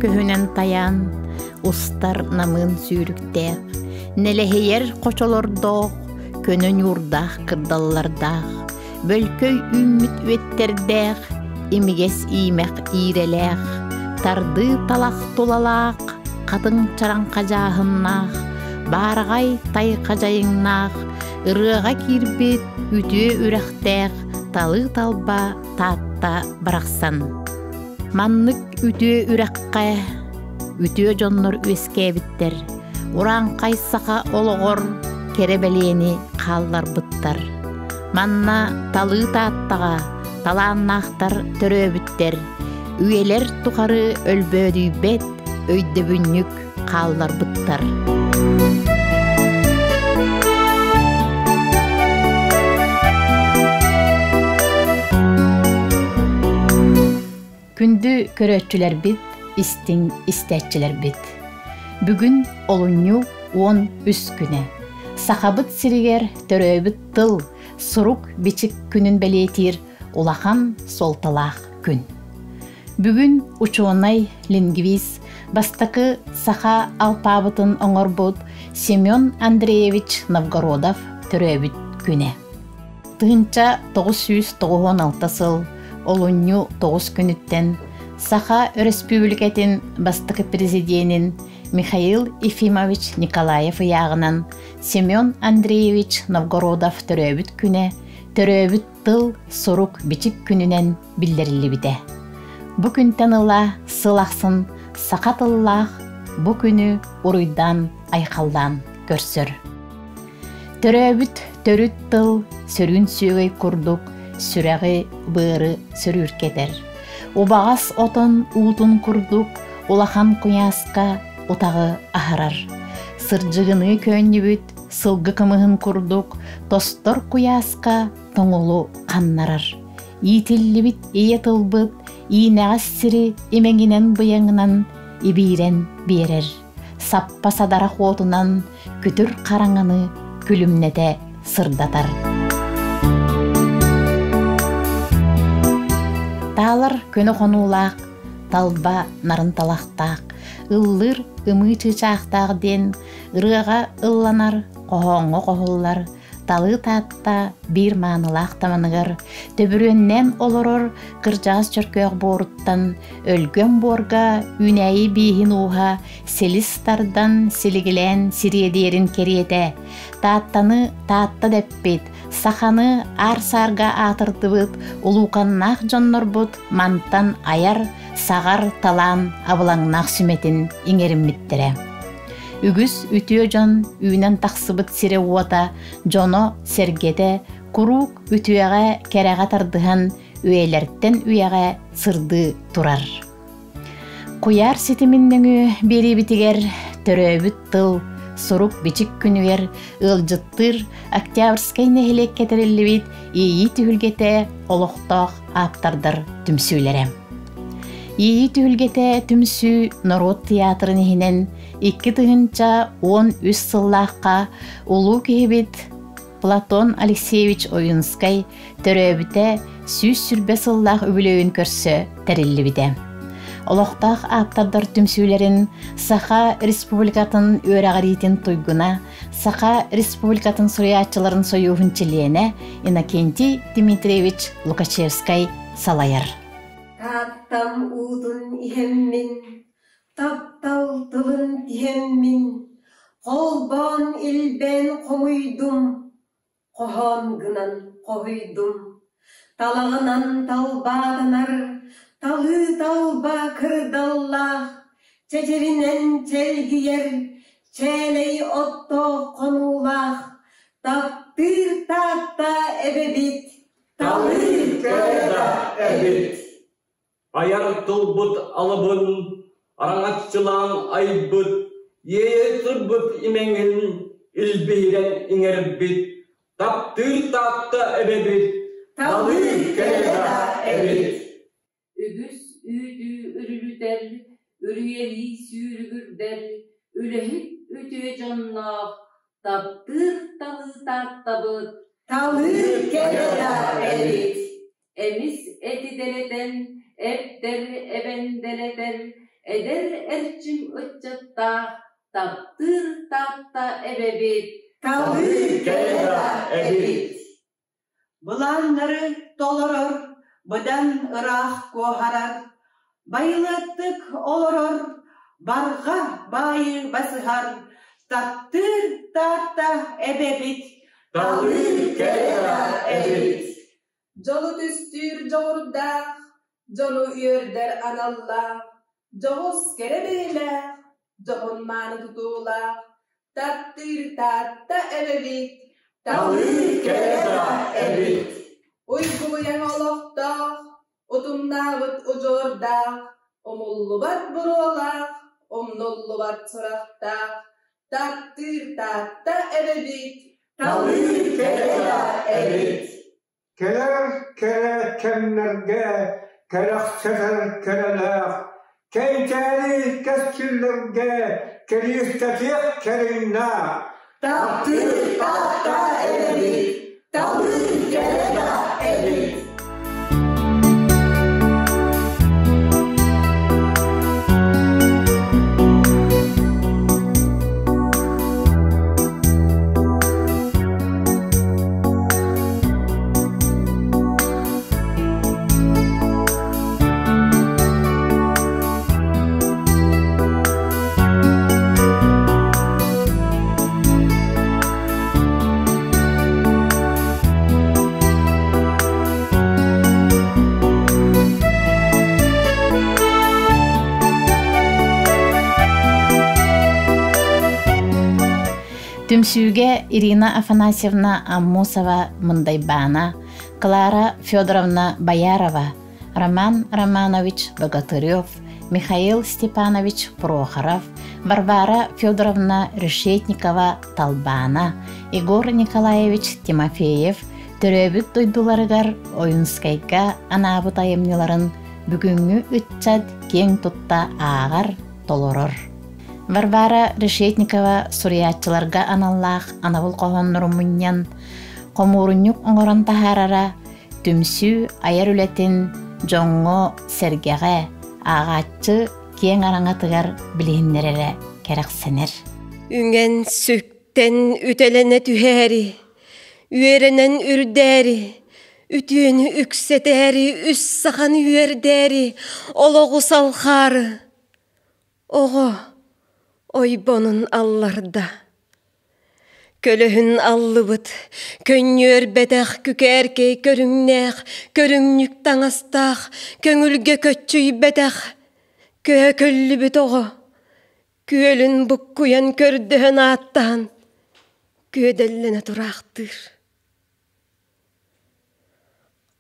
Көһүнэн тайаан, устар намыын сүүрүктээх, нэлэһийэр хочолордоох, көнө ньуурдаах кырдаллардаах, бөлкөй үүммүт үөттэрдээх, имигэс иимэх иирэлээх, тардыы талах тулалаах, хатыҥ чараҥ хадьааһыннаах, баараҕай тай хадьайыҥнаах, ырыаҕа киирбит үтүө үрэхтээх талыы талба Таатта барахсан. Маннык үтүө үрэххэ үтүө дьоннор үөскээбиттэр, урааҥхай саха олоҕор кэрэ бэлиэни хаалларбыттар. Манна талыы Тааттаҕа талааннаахтар төрөөбүттэр, үйэлэр тухары өлбөөдүйбэт өйдөбүнньүк хаалларбыттар. Күндү көрөөччүлэрбит, истиҥ истээччилэрбит! Бүгүн олунньу 13 күнэ. Сахабыт сиригэр төрөөбүт тыл, сурук-бичик күнүн бэлиэтиир улахан суолталаах күн. Бүгүн учуонай, лингвист, бастакы саха алпаабытын оҥорбут Семен Андреевич Новгородов төрөөбүт күнэ. 1996 сыл олунньу 9 күнүттэн Саха Өрөспүүбүлүкэтин бастакы президенин Михаил Ефимович Николаев ыйааҕынан Семен Андреевич Новгородов төрөөбүт күнэ төрөөбүт тыл, сурук, бичик күнүнэн биллэриллибитэ. Бу күнтэн ыла сыл ахсын саха тыллаах бу күнү уруйдаан айхаллаан көрсөр. Төрөөбүт төрүт тыл сөрүүн сүөгэй курдук сүрэҕи, быары сөрүүркэтэр. Убаҕас отон уутун курдук улахан куйааска утаҕы аһарар. Сырдьыгыныы көөнньүбүт сылгы кымыһын курдук тостор куйааска тоҥулу ханнарар. Иитиллибит ийэ тылбыт иинэҕэс сири имэҥинэн-быйаҥынан ибиирэн биэрэр. Саппа садарах уотунан күтүр хараҥаны күлүмнэтэ сырдатар. Таалар көнө хонуулаах, талба нарын талахтаах, ыллыыр ымыы чыычаахтаах диэн ырыаҕа ылланар, хоһооҥҥо хоһуллар, Талыы Таатта биир маанылаах таманыгар төбүрүөннээн олорор кырдьаҕас чөркөөх буоруттан өлгөм буорга үүнээйи бииһин ууһа силис тардан силигилээн сириэдиэрин кэриэтэ Тааттаны Таатта дэппит, саханы аар-саарга аатырдыбыт улууканнаах дьоннорбут мантан айар, саҕар талаан абылаҥнаах сүмэтин иҥэриммиттэрэ. Үгүс үтүө дьон үүнэн тахсыбыт сирэ-уота, дьоно-сэргэтэ куруук үтүөҕэ, кэрэҕэ тардыһан үйэлэртэн үйэҕэ сырдыы турар. Куйаар ситимин нөҥүө биэриибитигэр төрөөбүт тыл, сурук-бичик күнүгэр ыалдьыттыыр Октябрьскай нэһилиэккэ тэриллибит Иэйии түһүлгэтэ олохтоох ааптардар түмсүүлэрэ. Иэйии түһүлгэтэ түмсүү норуот театрын иһинэн 2013 сыллаахха улуу киһибит Платон Алексеевич Ойунскай төрөөбүтэ 120 сыллаах үбүлүөйүн көрсө тэриллибитэ. Олохтоох ааптардар түмсүүлэрин Саха Республикатын үөрэҕириитин туйгуна, Саха Республикатын суруйааччыларын сойууһун чилиэнэ Иннокентий Дмитриевич Лукачевскай салайар. Тааттам уутун иһэммин, таптал тылын тиһэммин, холбоон илбээн хомуйдум, хоһоон гынан хоһуйдум. Талаҕынан талбаатанар, талыы талба кырдаллаах, чэчиринэн чэлгийэр, чээлэй оттоох хонуулаах, таптыыр Таатта эбэбит Талыы кэрэ эбит. Айар тылбыт алыбын араҥаччылаан айбыт, иэйэ турбут имэҥин илбиһирэн иҥэрбит, таптыыр Таатта эбэбит, талыы кэрэ эбит. Үгүс үүтү үрүлүтэр, үрүйэлии сүүрүгүрдэр, үлэһит үтүө дьонноох, таптыыр талыы Тааттабыт, Талыы кэрэ эбит. Эмис эти дэлэтэн, эптэр эбэн дэлэтэр, Эдэр эрчим ыччаттаах таптыыр Таатта эбэбит Талыы кэрэ да эбит. Былааннары толорор, быдан ыраах куоһарар, байылыаттык олорор, барҕа баайы басыһар, таптыыр Таатта эбэбит Талыы кэрэ да эбит. Дьолу түстүүр дьоҕурдаах, дьону үөрдэр аналлаах, дьоҕус кэрэ бэйэлээх, дьоһун мааны тутуулаах, таптыыр Таатта эбэбит, Талыы кэрэ да эбит. Уйгуйаҥ олохтоох, утумнаабыт удьуордаах, умуллубат буруолаах, умнуллубат сурахтаах, таптыыр Таатта эбэбит, Талыы кэрэ да эбит. Кэлэр кэрэ кэмнэргэ кэрэхсэтэр кэрэлээх, кэйкээри кэскиллэргэ кэриэстэтиэх кэриҥнээх. Таптыыр Таатта эбэбит, талыы кэрэ да эбит. Түмсүүгэ Ирина Афанасьевна Аммосова Мындайбаана, Клара Федоровна Боярова, Роман Романович Богатырев, Михаил Степанович Прохоров, Варвара Федоровна Решетникова Талбаана, Егор Николаевич Тимофеев төрөөбүт дойдуларыгар Ойунскайга анаабыт айымньыларын бүгүҥҥү ыччат киэҥ тутта ааҕар, толорор. Варвара Решетникова суруйааччыларга аналлаах анабыл хоһооннорун мунньан, хомуурунньук оҥорон таһаарара, түмсүү айар үлэтин дьоҥҥо-сэргэҕэ, ааҕааччы киэҥ араҥатыгар билиһиннэрэрэ кэрэхсэнэр. Үҥэн сүктэн үтэлэнэ түһээри, үөрэнэн үрдээри, үтүөнү үксэтээри, үс саханы үөрдээри, олоҕу салхаары, Оҕо ойбонун алларда. Көлөһүн аллыбыт, көнньүөрбэтэх күкээркэй көрүҥнээх, көрүҥньүк таҥастаах, көҥүлгэ көччүйбэтэх, көөкөллүбүт оҕо, күөлүн буккуйан көрдөһөн ааттаһан, күөдэллэнэ тураахтыыр.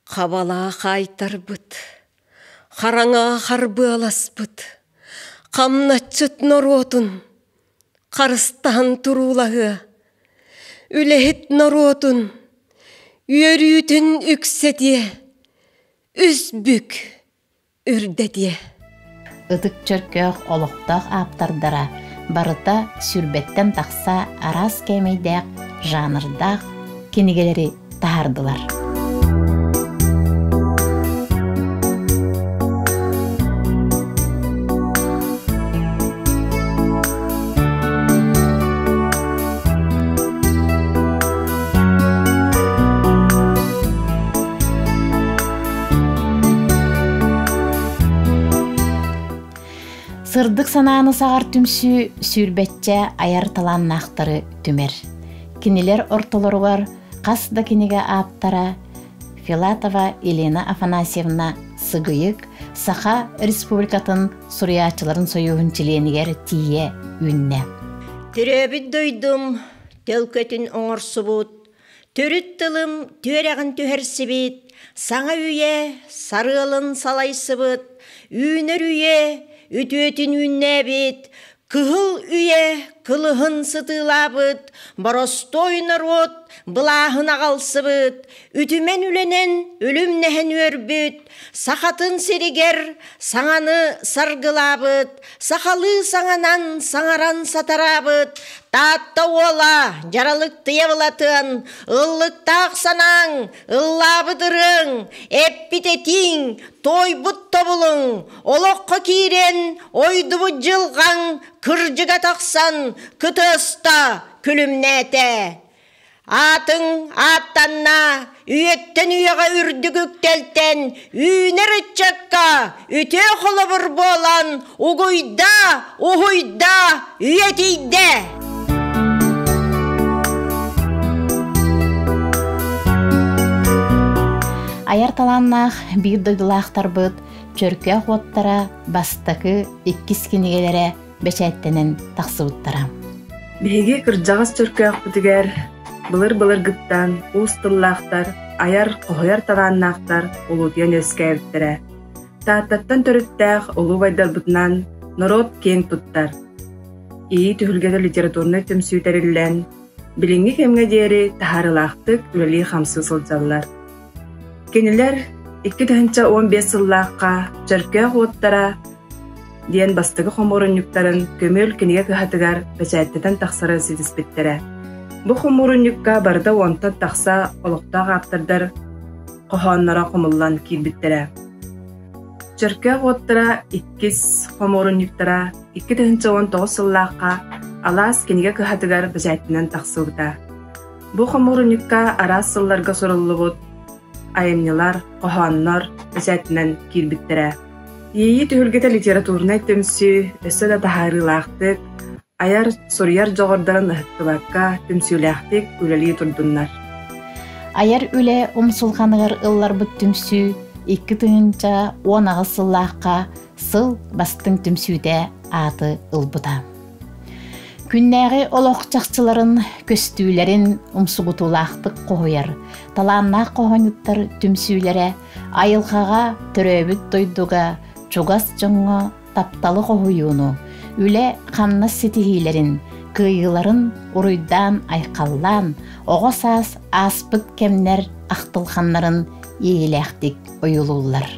Хабалаа хаайтарбыт, хараҥаҕа харбыаласпыт, хамначчыт норуотун харыстаһан туруулаһыа, үлэһит норуотун үөрүүтүн үксэтиэ, үс бүк үрдэтиэ. Ытык Чөркөөх олохтоох ааптардара барыта сүүрбэттэн тахса араас кээмэйдээх жанрдаах кинигэлэри таһаардылар. Сырдык санааны саҕар түмсүү сүүрбэччэ айар талааннаахтары түмэр. Кинилэр ортолоругар хас да кинигэ ааптара Филатова Елена Афанасьевна Сыгыйык Саха Республикатын суруйааччыларын сойууһун чилиэнигэр тиийэ үүннэ. Төрөөбүт дойдум төлкөтүн оҥорсубут Төрүт тылым түөрэҕин түһэрсибит, саҥа үйэ сарыалын салайсыбыт, үүнэр үйэ үтүөтүн үүннээбит, кыһыл үйэ кылыһын сытыылаабыт, боростуой норуот былааһын аҕалсыбыт, үтүмэн үлэнэн үлүмнэһэн үөрбүт, сахатын сиригэр саҥаны саргылаабыт, сахалыы саҥанан саҥаран сатараабыт, Таатта уола дьаралыктыйа былатыан, ыллыктаах санааҥ, ыллаабыт ырыаҥ, эппит этииҥ, туойбут тобулуҥ, олоххо киирэн, ойдубут дьылҕаҥ кырдьыга тахсан, кытыаста күлүмнээтэ. Аатыҥ ааттанна, үйэттэн үйэҕэ үрдүк үктэлтэн, үүнэр ыччакка үтүө холобур буолан угуйда, уһуйда, үйэтийдэ! Айар талааннаах биир дойдулаахтарбыт Чөркөөх уоттара бастакы, иккис кинигэлэрэ бэчээттэнэн тахсыбыттара. Биһиги кырдьаҕас чөркөөхпүтүгэр былыр-былыргыттан уус тыллаахтар, айар, хоһуйар талааннаахтар улуутуйан үөскээбиттэрэ. Тааттаттан төрүттээх улуу убайдарбытынан норуот киэҥ туттар. Ийи түһүлгэтэ литературнай түмсүү тэриллэн, билиҥҥи кэмҥэ диэри таһаарыылаахтык үлэлии-хамсыы сылдьаллар. Кинилэр 2015 сыллаахха Чөркөөх уоттара диэн бастакы хомуурунньуктарын көмүөл кинигэ кыһатыгар бэчээттэтэн тахсары ситиспиттэрэ. Бу хомуурунньукка барыта уонтан тахса олохтоох ааптардар хоһоонноро хомуллан киирбиттэрэ. Чөркөөх уоттара иккис хомуурунньуктара 2019 сыллаахха Алаас кинигэ кыһатыгар бэчээттэнэн тахсыбыта. Бу хомуурунньукка араас сылларга суруллубут айымньылар, хоһооннор бэчээтинэн киирбиттэрэ. Иэйии түһүлгэтэ литературнай түмсүү өссө да таһаарыылаахтык, айар, суруйар дьоҕурдарын ыһыктыбакка түмсүүлээхтик үлэлии турдуннар. Айар үлэ умсулҕаныгар ылларбыт түмсүү 2018 сыллаахха сыл бастыҥ түмсүүтэ ааты ылбыта. Күннээҕи олох чахчыларын, көстүүлэрин умсугутуулаахтык хоһуйар, талааннаах хоһоонньуттар түмсүүлэрэ айылҕаҕа, төрөөбүт дойдуга, чугас дьоҥҥо тапталы хоһуйууну, үлэ-хамнас ситиһиилэрин, кыайыыларын уруйдаан-айхаллаан, оҕо саас ааспыт кэмнэр ахтылҕаннарын иэйиилээхтик ойуулууллар.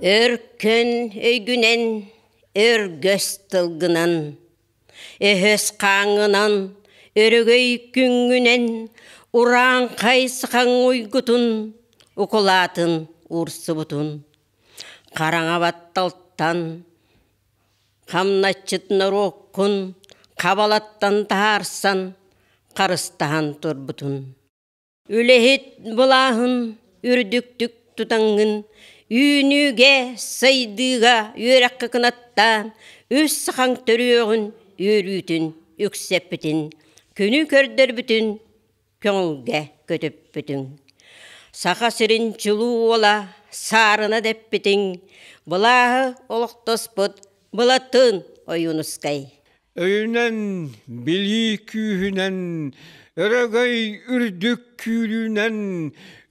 Өркөн өйгүнэн, өргөс тылгынан, өһөс хааҥҥынан, өрөгөй күҥҥүнэн, урааҥхай сахаҥ уйгутун, укулаатын уурсубутун, хараҥа батталтан Хамначчыт норуоккун хабалаттан таһаарсан, харыстаһан турбутун. Үлэһит былааһын үрдүктүк тутаҥҥын, үүнүүгэ, сайдыыга үөрэххэ кынаттаан, үс сахаҥ төрүөҕүн үөрүүтүн үксэппитин, күнү көрдөрбүтүн көҥүлгэ көтүппүтүҥ. Саха сирин чулуу уола саарына дэппитиҥ, былааһы олохтоспут Былатын Ойуунускай. Өйүнэн, билии күүһүнэн, өрөгөй үрдүк күүрүүнэн,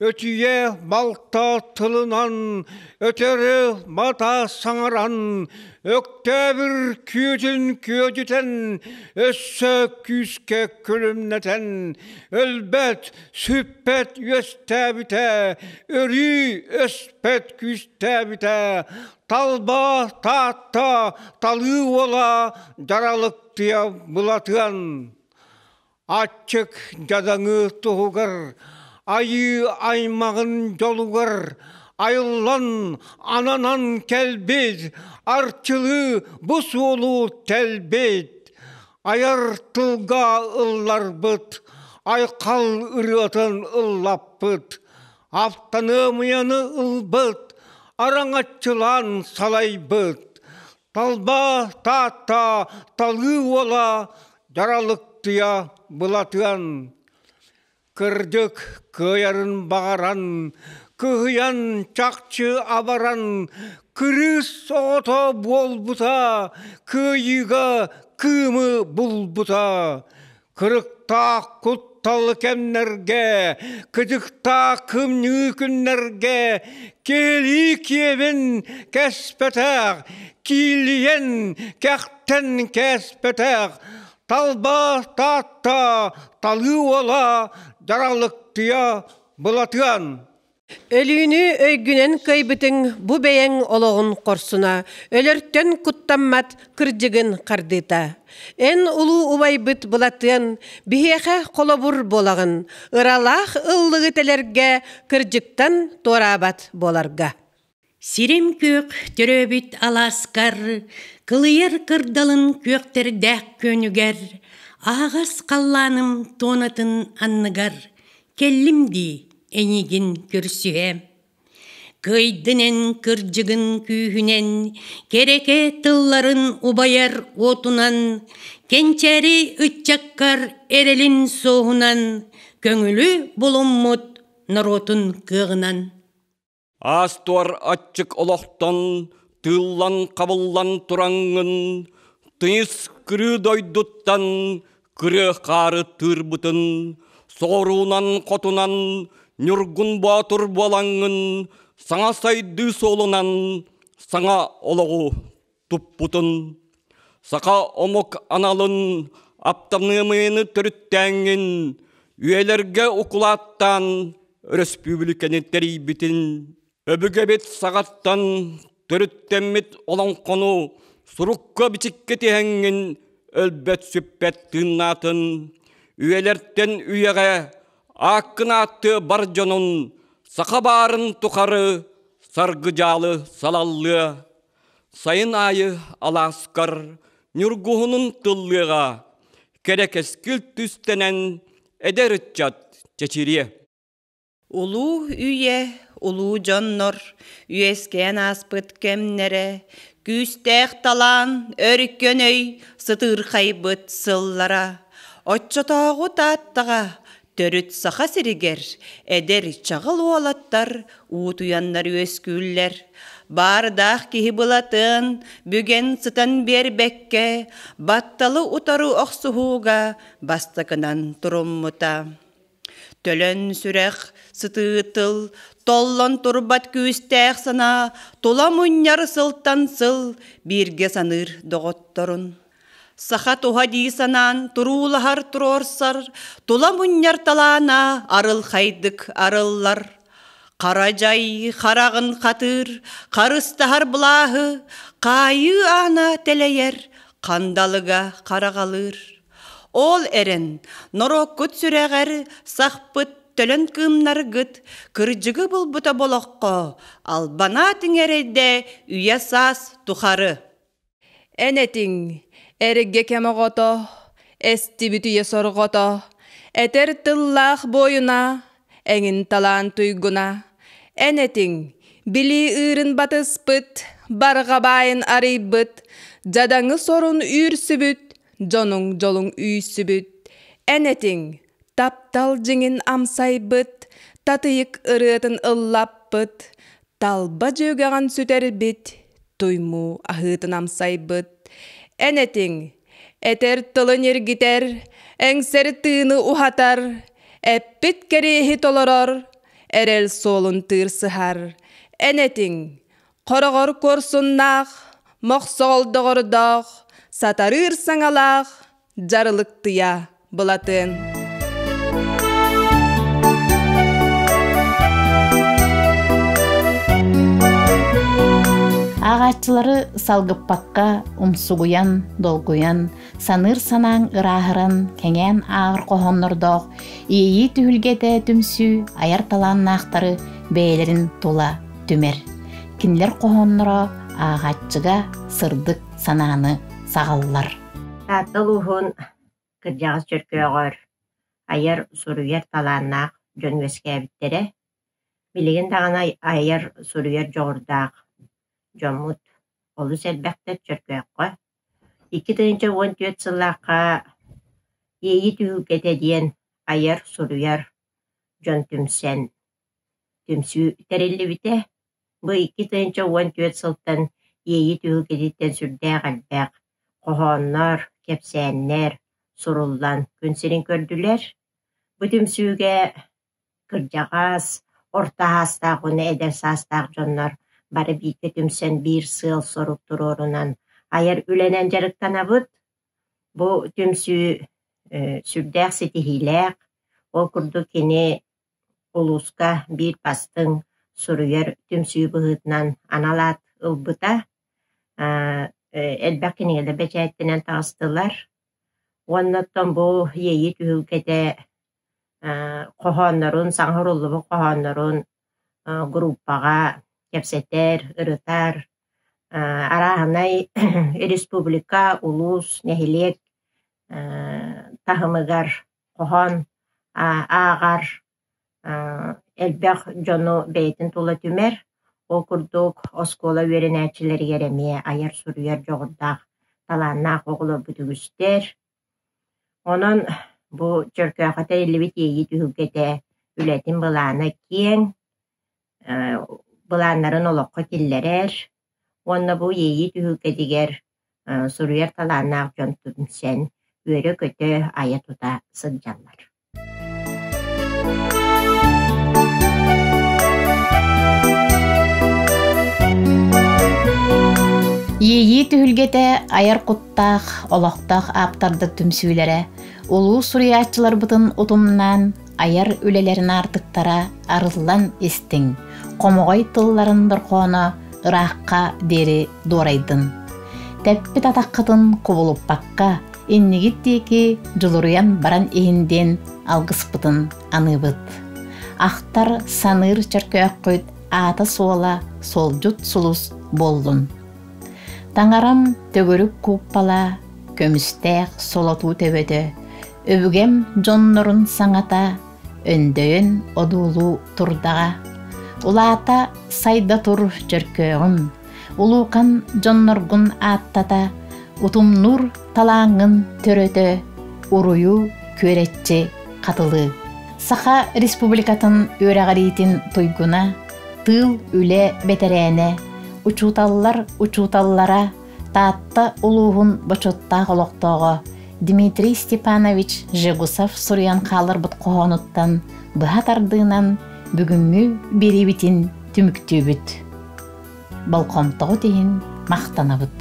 өтүйэ балта тылынан, өтөрү бата саҥаран, Өктөөбүр күөтүн күөдүтэн, өссө күүскэ күлүмнэтэн, өлбөт, сүппэт үөстээбитэ, өрүү өспөт күүстээбитэ, талба Таатта талыы уола даралыктыйа былатыан. Аччык дьадаҥы туһугар, айыы аймаҕын дьолугар айыллан, ананан кэлбит, арчылыы бу суолу тэлбит, айар тылга ылларбыт, айхал ырыатын ыллаппыт, автономияны ылбыт, араҥаччылаан салайбыт, Талба Таатта талыы уола Даралыктыйа Былатыан кырдьык кыайарын баҕаран, кыһыйан чахчы абаран, кырыыс оҕото буолбута, кыайыыга кыымы булбута. Кырыктаах куттал кэмнэргэ, кыдьыктаах кымньыы күннэргэ киһилии киэбин кэспэтэх, киилийэн кэхтэн кээспэтэх, талба Таатта талыы уола даралыктыйа Былатыан. Өлүүнү өйгүнэн кыайбытыҥ бу бэйэҥ олоҕун хорсуна, өлөртөн куттаммат кырдьыгын хардыыта. Эн улуу убайбыт Былатыан биһиэхэ холобур буолаҕын, ыралаах ыллыгы тэлэргэ кырдьыктан туораабат буоларга. Сирим күөх төрөөбүт алааскар, кылыйар кырдалын күөхтэрдээх күөнүгэр, аһаҕас халлааным туонатын анныгар кэллим дии эйигин көрсүһэ. Кыайдын эн кырдьыгын күүһүнэн, кэрэкэ тылларын убайар уотунан, кэнчээри ыччаккар эрэлин суоһунан, көҥүлү булуммут норуотун кыаҕынан. Аас-туор аччык олохтон тыыллан-хабыллан тураҥҥын, тыйыс кырыы дойдуттан кырыа хаары тыырбытын, соҕуруунан-хотунан Ньургун Боотур буолаҥҥын саҥа сайдыы суолунан саҥа олоҕу туппутун, саха омук аналын аптаныамыйаны төрүттээҥҥин, үйэлэргэ укулааттаан өрөспүүбүлүкэни тэрийбитин, өбүгэбит саҕаттан төрүттэммит олоҥхону сурукка-бичиккэ тиһэҥҥин өлбөт-сүппэт тыыннаатын, үйэлэртэн үйэҕэ ааккын ааттыа бар дьонун саха баарын тухары саргы-дьаалы салаллыа. Сайын аайы алааскар ньургуһунун тыллыаҕа, кэрэ кэскил түстэнэн эдэр ыччат чэчириэ. Улуу үйэ, улуу дьоннор үөскээн ааспыт кэмнэрэ, күүстээх талаан, өркөн өй сытыырхайбыт сыллара. Оччотооҕу Тааттаҕа төрүт Саха сиригэр эдэр чаҕыл уолаттар уутуйаннар үөскүүллэр. Баардаах киһи былатыан бүгэн сытан биэрбэккэ, батталы утары охсуһууга бастакынан туруммута. Төлөн сүрэх, сытыы тыл, толлон турбат күүстээх санаа тула мунньар сылтан сыл бииргэ саныыр доҕотторун. Саха туһа дии санаан туруулаһар туруорсар, тула мунньар талаана арылхайдык арыллар. Хара дьай хараҕын хатыыр, харыстаһар былааһы, хаайыы аана тэлэйэр, хандалыга хараҕалыыр. Ол эрэн, норуоккут сүрэҕэр сахпыт төлөн кыымнаргыт кырдьыгы булбута болоххо, албанаат иҥэрэйдэ үйэ-саас тухары. Эн этиҥ, эргэ кэм оҕото, эстибит үйэ сорҕото, этэр тыллаах буойуна, эҥин талаан туйгуна. Эн этиҥ, билии ыырын батыспыт, барҕа баайын арыйбыт, дьадаҥы сорун үүрсүбүт, дьонуҥ дьолуҥ үүсүбүт. Эн этиҥ, таптал дьиҥин амсайбыт, татыйык ырыатын ыллаппыт, талба дьүөгэҕин сүтэрбит, туймуу аһыытын амсайбыт. Эн этиҥ, этэр тылын эргитэр, эҥсэр тыыны уһатар, эппит кэриэһи толорор, эрэл суолун тыырсыһар. Эн этиҥ, хороҕор куорсуннаах, мохсоҕол доҕордоох, сатарыыр саҥалаах, дьарылыктыйа Былатыан. Ааҕааччылары салгыппакка умсугуйан, долгуйан, саныыр санааҥ ырааһыран, кэҥээн ааҕар хоһооннордоох Иэйии түһүлгэтэ түмсүү айар талааннаахтары бэйэлэрин тула түмэр. Кинилэр хоһоонноро ааҕааччыга сырдык санааны саҕаллар. Таатта улууһун кырдьаҕас Чөркөөҕөр айар, суруйар талааннаах дьон үөскээбиттэрэ. Билигин даҕаны айар, суруйар дьоҕурдаах дьоммут олус элбэхтэр Чөркөөххө. 2014 сыллаахха Иэйии түһүлгэтэ диэн айар, суруйар дьон түмсэн түмсүү тэриллибитэ. Бу 2014 сылтан Иэйии түһүлгэтиттэн сүрдээх элбэх хоһооннор, кэпсээннэр суруллан күн сирин көрдүлэр. Бу түмсүүгэ кырдьаҕас, орто саастаах уонна эдэр саастаах дьоннор бары бииргэ түмсэн биир сыал-сорук туруорунан айар үлэнэн дьарыктанабыт. Бу түмсүү сүрдээх ситиһиилээх. Ол курдук кини Улууска биир бастыҥ суруйар түмсүү быһыытынан анал аат ылбыта. Элбэх кинигэлэр бэчээттэнэн таҕыстылар. Уонна оттон бу иэйии түһүлгэтэ хоһооннорун, саҥа суруллубут хоһооннорун группаҕа кэпсэтэр, ырытар, арааһынай республика, улуус, нэһилиэк таһымыгар хоһоон ааҕар, элбэх дьону бэйэтин тула түмэр. Ол курдук оскуола үөрэнээччилэригэр эмиэ айар-суруйар дьоҕурдаах, талааннаах оҕолорбут үгүстэр. Онон бу Чөркөөххө тэриллибит иэйии түһүлгэтэ үлэтин былаана киэҥ, былааннарын олоххо киллэрэр уонна бу иэйии түһүлгэтигэр суруйар талааннаах дьон түмсэн үөрэ-көтө айа-тута сылдьаллар. Иэйии түһүлгэтэ айар куттаах, олохтоох ааптардар түмсүүлэрэ улуу суруйааччыларбытын утумнаан айар үлэлэрин аартыктара арыллан истиҥ, хомоҕой тылларын дорҕооно ыраахха диэри дуорайдын. Тэппит атаххытын кубулуппакка, иннигит диэки дьулуруйан баран иһин диэн алгыспытын аныыбыт. Ахтар, саныыр чөркөөххүт аата-суола суолдьут сулус буоллун. Таҥарам төгүрүк кууппала, көмүстээх солотуу төбөтө, өбүгэм дьоннорун саҥата өндөйөн одуулуу турдаҕа. Улаата сайда тур чөркөөҕүм, улуукан дьонноргун ааттата, утумнуур талааҥҥын төрөтө, уруйу күөрэччи хатылыы. Саха Республикатын үөрэҕириитин туйгуна, тыыл үлэ бэтэрээнэ, учууталлар учууталлара, Таатта улууһун бочуоттаах олохтооҕо Дмитрий Степанович Жегусов суруйан хаалларбыт хоһоонуттан быһа тардыынан бүгүҥҥү биэриибитин түмүктүүбүт. Болҕомтоҕут иһин махтанабыт.